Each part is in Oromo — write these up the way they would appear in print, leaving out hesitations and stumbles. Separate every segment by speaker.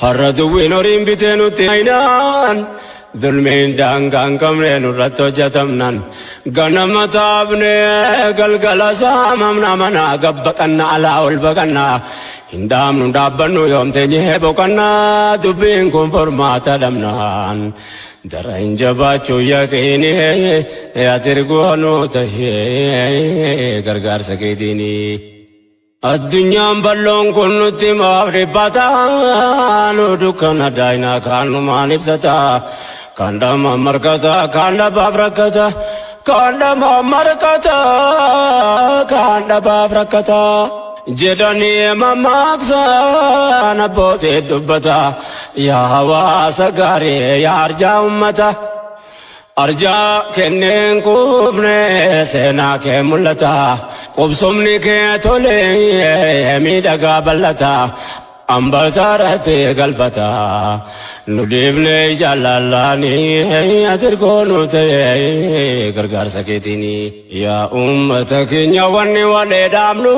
Speaker 1: Har'a duwwiin horiin bitee nutti aynaan Dulmiin daangaa hin qabne nurratti hojjetamnan Ganama taabne galgala saamamna Manaa gabbaqanna alaa ol baqanna Hin dhaabnu dhaabbannu yoom teenyee boqanna Dubbiin kun furmaata dhabnaan Daran jabaachuu yaqiini Ati ergoo tahee gargaarsa keetiini. Addunyaan bal'oon kun nutti maaf dhiphata? Nu dukkana daayinaa kaan numaan ibsata. Kaan dhama markata, kaan dhabaaf rakkata. Kaan dhama markata, kaan dhabaaf rakkata. Jedhanii mammaaksan abbootii dubbata. Yaa hawaasa gaarii, yaa arjaa ummata. Arjaa kenneen quufne seenaa kee mul'ata. Qubsumni kee tolee miidhagaa bal'ata. Ambataarratti galfata. Nu dhiifne jaallallaanii ati nu ta'e gargaarsa keetiini. Yaa uummata keenya wanni walee dhaabnu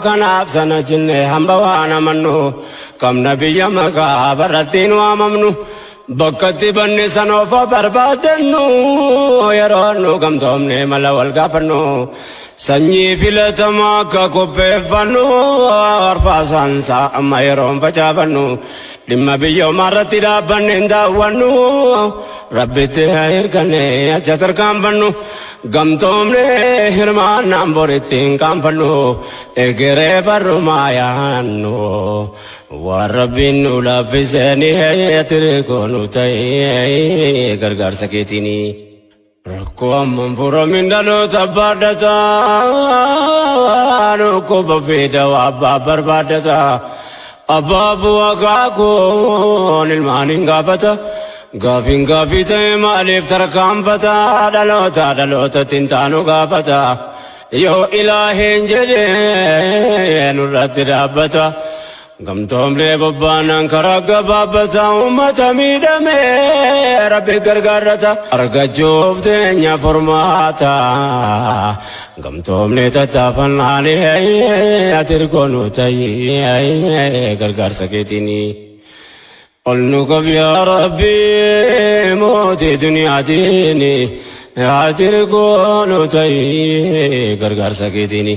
Speaker 1: kanaaf sana jenne hamba waan amannu qabna biyya maqaa barrattiin waamamnu. Bakka itti banne sana ofa barbaadannu yeroo nu gamtoomne mala wal gaafannu sanyii filatamaa akka qopheeffannu arfaasaansaa amma yeroon facaafannu dhimma biyyoomaa irratti dhaabbanne hin daawwannu rabbitti hirkanne acha tarkaanfannu gamtoomne hirmaannaan boritti hin qaanfannu egeree barrumaa yaannu. Waan rabbiin nu laaffisanii ati nu ta'ee gargaarsa keetiini. Rakkoo amman furamin dhaloota baadhata dhukkuba fi dawaa abbaa barbaadata. Abbaa bu'aa kaakuun ilmaan hin gaafata. Gaafiin gaafii ta'e maaliif tarkaanfata dhaloota dhalootatti hin taanu gaafata. Yoo ilaaheen jedhee nurratti dhaabbata. Gamtoomlee bobbaanaan karaa gabaabbata uummata miidhame rabbi gargaarrata. Argachuuf teenya furmaata. Gamtoomlee tattaafannaanii ati nu ta'ee gargaarsa keetiini. Ol nu qab yaa rabbi mootii duniyaatiin ati nu ta'ee gargaarsa keetiini.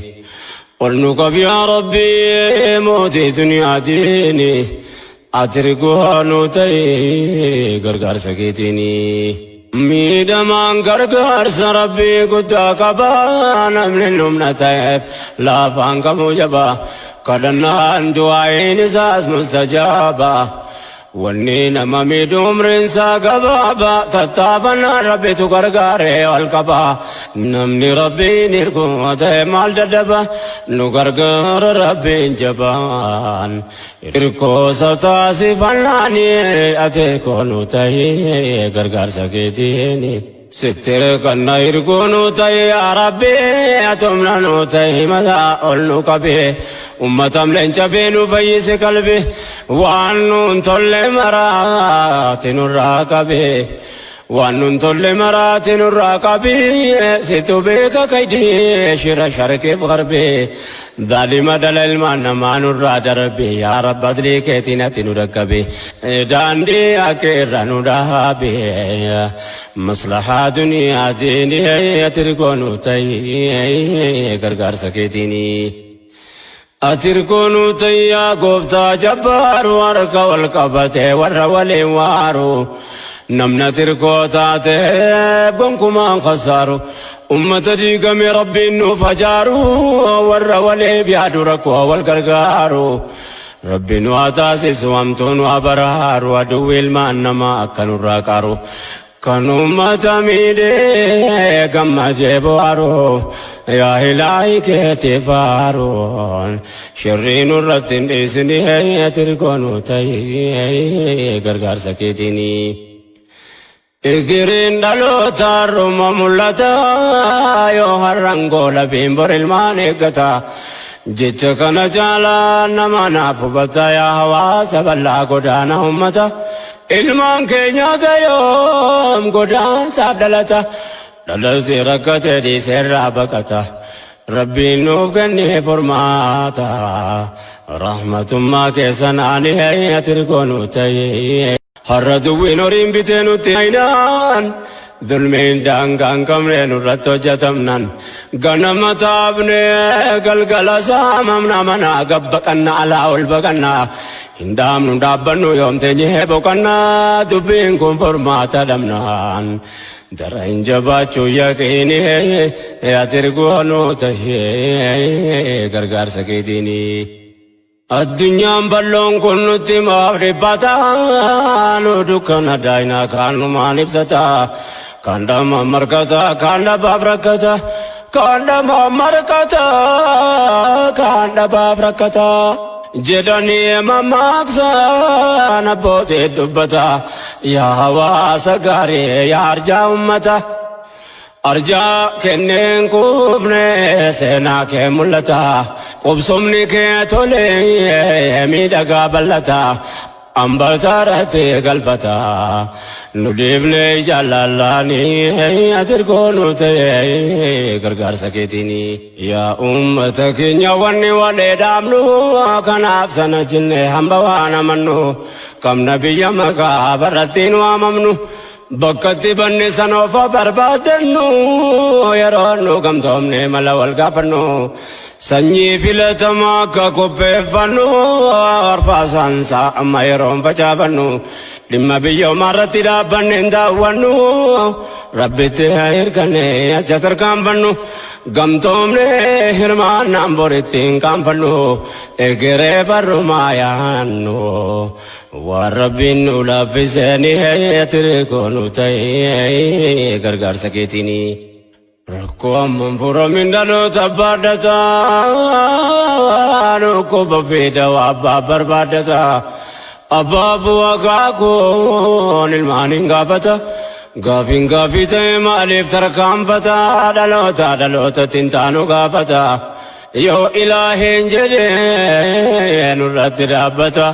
Speaker 1: Ol nu qab yaa rabbi mootii duniyaatiin ati nu ta'ee gargaarsa keetiini. Miidhamaan gargaarsa rabbii guddaa qaba namni humna ta'eef laafaan kamuu jaba kadhannaan du'aa'iin isaas mustajaaba. Wanni nama miidhu umriin isaa gabaaba tattaafannaan rabbitu gargaaree ol qaba. Namni rabbiin hirkuu ta'e maal dadhaba nu gargaara rabbiin jabaan. Hirkoosa taasifannaanii ati koonu ta'ee gargaarsa keetiini. Sitti hirkanna hirkuu nu ta'e yaa rabbi atumna nu ta'e mataa ol nu qabe. Uummatam leenca beenu fayyise qalbi waan nuun tolle maraati nurraa qabe. Waan nuun tolle maraati nurraa qabe. Situ beeka kaydee shira sharqiif garbe. Zaalima dhala ilmaan namaa nurraa darbe yaa rabba adlii keetiin ati nu dhaqqabe. Daandii akka irra nu dhaabe. Maslahaa duniyaatiin ati nu ta'e gargaarsa keetiini. Ati nu ta'e yaa gooftaa jabbaaru harka wal qabate warra waliin waaru. Namni ati hirkoo taate gonkumaan khasaaru. Ummata diigame rabbiin nuuf ajaaru warra waliif yaadu rakkoo wal gargaaru. Rabbiin nu haa taasisu hamtuu nu haa baraaru aduwwi ilmaan namaa akka nurraa qaaru. Kan uummata miidhee gammadee bohaaru yaa ilaahi keetii faaruun shirrii nurratti hin dhiisini ati nu ta'e gargaarsa keetiini. Igiriin dhaloota har'uma mul'ata yoo har'an goolabiin bor ilmaan eeggata. Jecha kana caalaa nama naaf hubata yaa hawaasa bal'aa godaana ummata. Ilmaan keenya gayoom godaansaaf dhalata. Dhalatti rakkate dhiiseerraa baqata. Rabbiin nuuf kennee furmaata. Rahmatummaa keessan ati hirkoo nu ta'e. Har'a duwwiin horiin bitee nutti aynaan. Dulmiin daangaa hin qabne nurratti hojjetamnan. Ganama taabne galgala saamamna manaa gabbaqanna alaa ol baqanna. Hin dhaabnu dhaabbannu yoom teenyee boqanna dubbiin kun furmaata dhabnaan. Daran jabaachuu yaqiini ati hirkoo nu tahee gargaarsa keetiini. Addunyaan bal'oon kun nutti maaf dhiphata nu dukkana daayinaa kaanumaan ibsata. Kan dhama markata kan dhabaaf rakkata kan dhama markata kan dhabaaf rakkata. Jedhanii mammaaksan abbootii dubbata yaa hawaasa gaarii yaa arjaa ummata. Arjaa kenneen kuufne seenaa kee mul'ata. Qubsumni kee tolee miidhagaa bal'ata. Ambataarratti galfata. Nu dhiifne jaallallaanii ati hirkoo nu ta'e gargaarsa keetiini. Yaa uummata keenya wanni walee dhaabnu kanaaf sana jenne hamba waan amannu qabna biyya maqaa barrattiin waamamnu. Bakka itti banne sana ofa barbaadannu yeroo nu gamtoomne mala wal gaafannu sanyii filatamaa akka qopheeffannu arfaasaansaa amma yeroon facaafannu dhimma biyyoomaa irratti dhaabbanne hin daawwannu rabbitti hirkanne acha tarkaanfannu gamtoomne hirmaannaan boritti hin kaanfannu egeree barrumaa yaannu. Waan rabbiin nu laaffisanii ati hirkoo nu ta'e gargaarsa keetiini. Rakkoo amman furamin dhaloota baadhata dhukkuba fi dawaa abbaa barbaadata. Abbaa bu'aa kaakuun ilmaan hin gaafata. Gaafiin gaafii ta'e maaliif tarkaanfata dhaloota dhalootatti hin taanu gaafata. Yoo ilaahiin jedhee nurratti dhaabbata.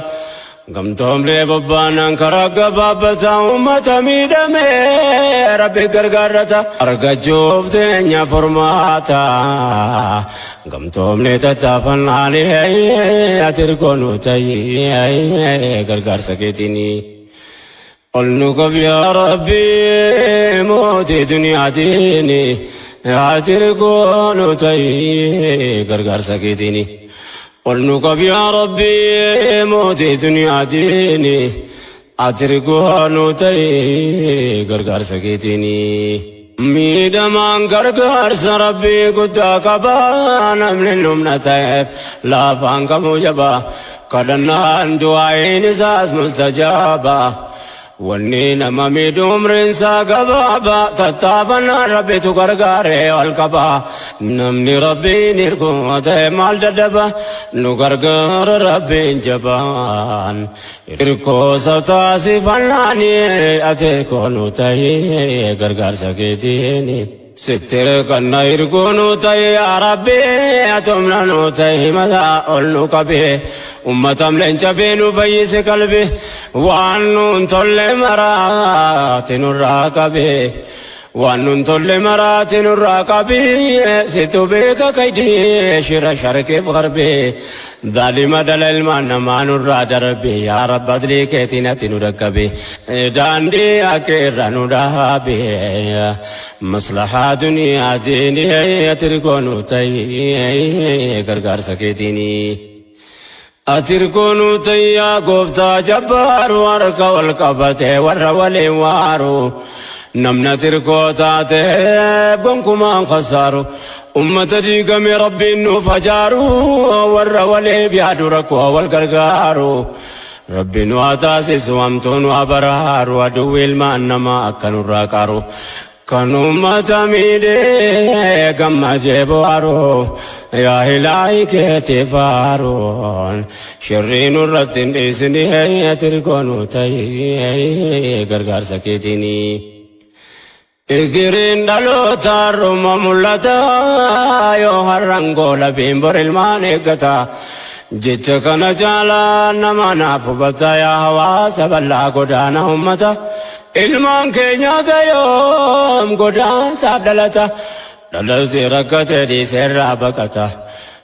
Speaker 1: Gamtoomlee bobbaanaan karaa gabaabbata uummata miidhame rabbi gargaarrata. Argachuuf teenya furmaata. Gamtoomlee tattaafannaanii ati hirkoo nu ta'e gargaarsa keetiini. Ol nu qabi yaa Rabbi mootii duniyaatiin ati hirkoo nu ta'e gargaarsa keetiini. Ol nu qabi yaa Rabbi mootii duniyaatiin ati hirkoo nu ta'e gargaarsa keetiini. Miidhamaan gargaarsa Rabbii guddaa qaba namni humna ta'eef laafaan kamuu jaba kadhannaan du'aa'iin isaas mustajaaba. Wanni nama miidhu umriin isaa gabaaba tattaafannaan Rabbitu gargaaree ol qaba. Namni Rabbiin hirkuu ta'e maal dadhaba nu gargaara Rabbiin jabaan. Hirkoosa taasifannaanii ati hirkoo nu ta'e gargaarsa keetiini. Sitti hirkanna hirkoo nu ta'e yaa Rabbi ati humna nu ta'e mataa ol nu qabe. Uummatam leenca beenu fayyise qalbi waan nuun tolle maraati nurraa qabe. Waan nuun tolle maraati nurraa qabe. Situ beeka kaydii shira sharqiif garbe. Zaalima dhala ilmaan namaa nurraa darbe yaa Rabbi adlii keetiin ati nu dhaqqabe. Daandii akka irra nu dhaabe. Maslahaa duniyaatiin ati hirkoo nu ta'e gargaarsa keetiini. Ati hirkoo nu ta'e yaa gooftaa jabbaaru harka wal qabate warra waliin waaru. Namni ati hirkoo taate gonkumaan khasaaru. Ummata diigame rabbiin nuuf ajaaru warra waliif yaadu rakkoo wal gargaaru. Rabbiin waa taasisu hamtuun waa baraaru aduwwi ilmaan namaa akka nurraa qaaru. Kan uummata miidhee gammadee bohaaru yaa ilaahi keetii faaruun shirrii nurratti hin dhiisini ati hirkoo nu ta'e gargaarsa keetiini. Igiriin dhaloota har'uma mul'ata yoo har'an goolabiin bor ilmaan eeggata. Jecha kana caalaa nama naaf hubata yaa hawaasa bal'aa godaana ummata. Ilmaan keenya gayoom godaansaaf dhalata. Dhalooti rakkate dhiiseerraa baqata.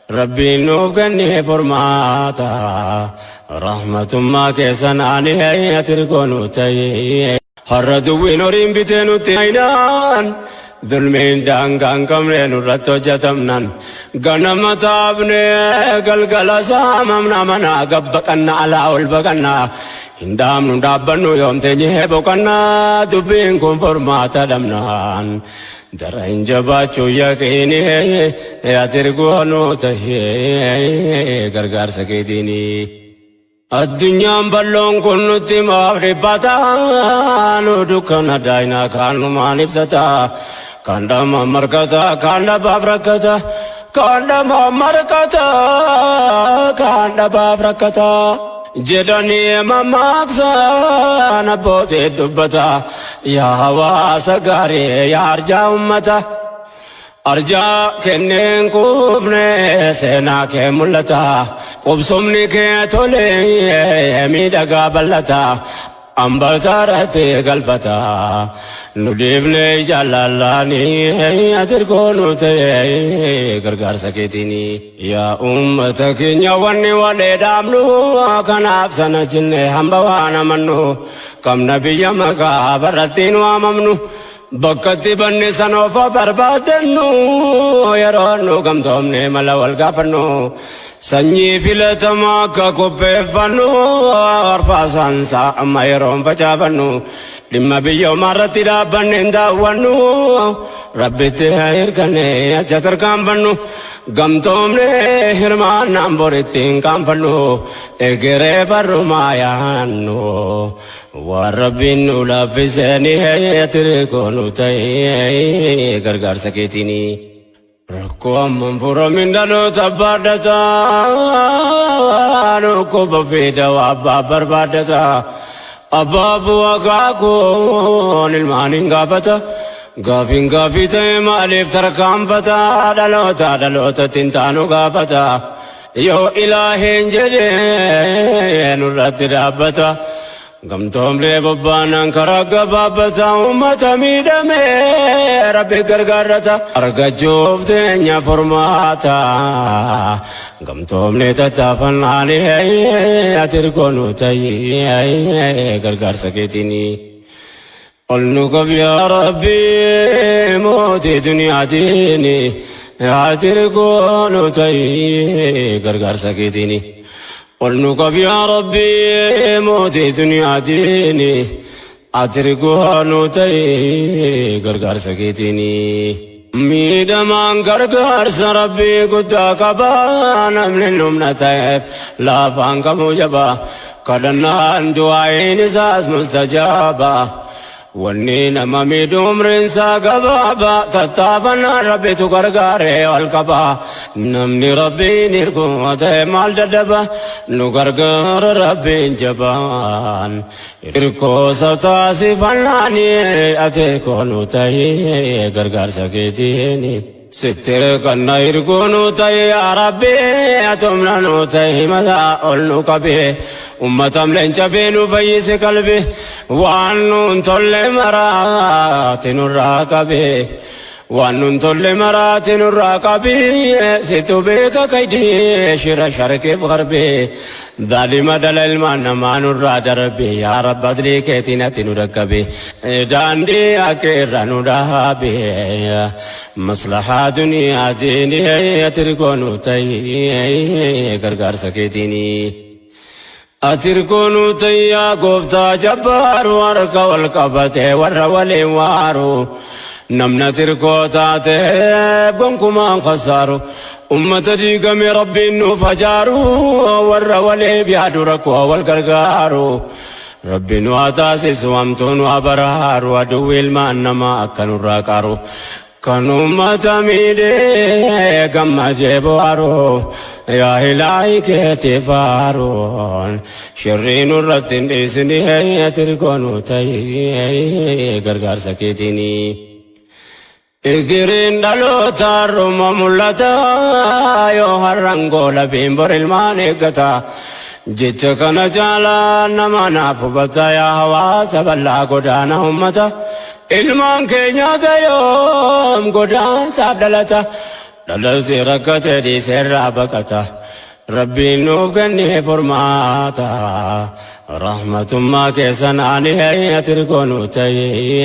Speaker 1: Rabbiin nuuf kennee furmaata. Rahmatummaa keessan ani ati nu ta'e. Har'a duwwiin horiin bitee nutti aynaan. Dulmiin daangaa hin qabne nurratti hojjetamnan. Ganama taabne galgala saamamna manaa gabbaqanna alaa ol baqanna. Hin dhaabnu dhaabbannu yoom teenyee boqannaa dubbiin kun furmaata dhabnaan. Daran jabaachuu yaqiini ati nu tahee gargaarsa keetiini. Addunyaan bal'oon kun nutti maaf dhiphata nu dukkana daayinaa kaanumaan ibsata. Kan dhama markata kan dhabaaf rakkata kan dhama markata kan dhabaaf rakkata. Jedhanii mammaaksan abbootii dubbata yaa hawaasa gaarii yaa arjaa ummata. Arjaa kenneen kuufne seenaa kee mul'ata. Qubsumni kee tolee miidhagaa bal'ata. Ambataarratti galfata. Nu dhiifne jaallallaanii ati nu ta'e gargaarsa keetiini. Yaa uummata keenya wanni walee dhaabnu kanaaf sana jenne hamba waan amannu qabna biyya maqaa barrattiin waamamnu. Bakka itti banne sana ofa barbaadannu yeroo nu gamtoomne mala wal gaafannu sanyii filatamaa akka qopheeffannu arfaasaansaa amma yeroon facaafannu dhimma biyyoomaa irratti dhaabbanne hin daawwannu rabbitti hirkanne acha tarkaanfannu gamtoomne hirmaannaan boritti hin kaanfannu egeree barrumaa yaannu. Waan rabbiin nu laaffisanii ati nu ta'e gargaarsa keetiini. Rakkoo amman furamin dhaloota baadhata dhukkuba fi dawaa abbaa barbaadata. Abbaa bu'aa kaakuun ilmaan hin gaafata. Gaafiin gaafii ta'e maaliif tarkaanfata dhaloota dhalootatti hin taanu gaafata. Yoo ilaaheen jedhee nurratti dhaabbata. Gamtoomlee bobbaanaan karaa gabaabbata uummata miidhame rabbi gargaarrata. Argachuuf teenya furmaata. Gamtoomlee tattaafannaanii ati nu ta'e gargaarsa keetiini. Ol nu qab yaa rabbi mootii duniyaatiin ati nu ta'e gargaarsa keetiini. Ol nu qab yaa rabbi mootii duniyaatiin ati nu ta'e gargaarsa keetiini. Miidhamaan gargaarsa rabbii guddaa qaba namni humna ta'eef laafaan qabu jaba kadhannaan du'aayin isaas mustajaaba. Wanni nama miidhu umriin isaa gabaaba tattaafannaan rabbitu gargaaree ol qaba. Namni rabbiin hirkuu ta'e maal dadhaba nu gargaara rabbiin jabaan. Hirkoosa taasifannaani ati koonu ta'e gargaarsa keetiini. Sitti kanna hirkuu nu ta'e yaa rabbi atumna nu ta'e mataa ol nu qabe. Ummatam leenca beenu fayyise qalbi waan nuun tolle maraati nurraa qabe. Waan nuun tolle maraati nurraa qabe. Situ beeka kaydee shira sharqeef garbe. Daalima dhala ilmaan namaa nurraa darbe yaa rabba adlii keetiin ati nu dhaqqabe. Daandii akka irra nu dhaabe. Maslahaa duniyaatiin ati nu ta'e gargaarsa keetiini. Ati nu ta'e yaa gooftaa jabbaaru harka wal qabate warra waliin waaru. Namna tirkoo taate gonkumaan khasaaru. Ummata diigame rabbiin nuuf ajaaru warra waliif yaadu rakkoo wal gargaaru. Rabbi nu haa taasisu hamtuu nu haa baraaru aduwwi ilmaan namaa akka nurraa qaaru. Kan ummata miidhee gammadee bohaaru yaa ilaahi keetii faaruun shirrii nurratti hin dhiisini ati nu ta'e gargaarsa keetiini. Igiriin dhaloota har'uma mul'ata yoo har'an goolabiin bor ilmaan eeggata. Jecha kana caalaa nama naaf hubata yaa hawaasa bal'aa godaana ummata. Ilmaan keenya gayoom godaansaaf dhalata. Dhalatti rakkate dhiiseerraa baqata. Rabbiin nuuf kennee furmaata. Rahmatummaa keessan ani ati nu ta'e.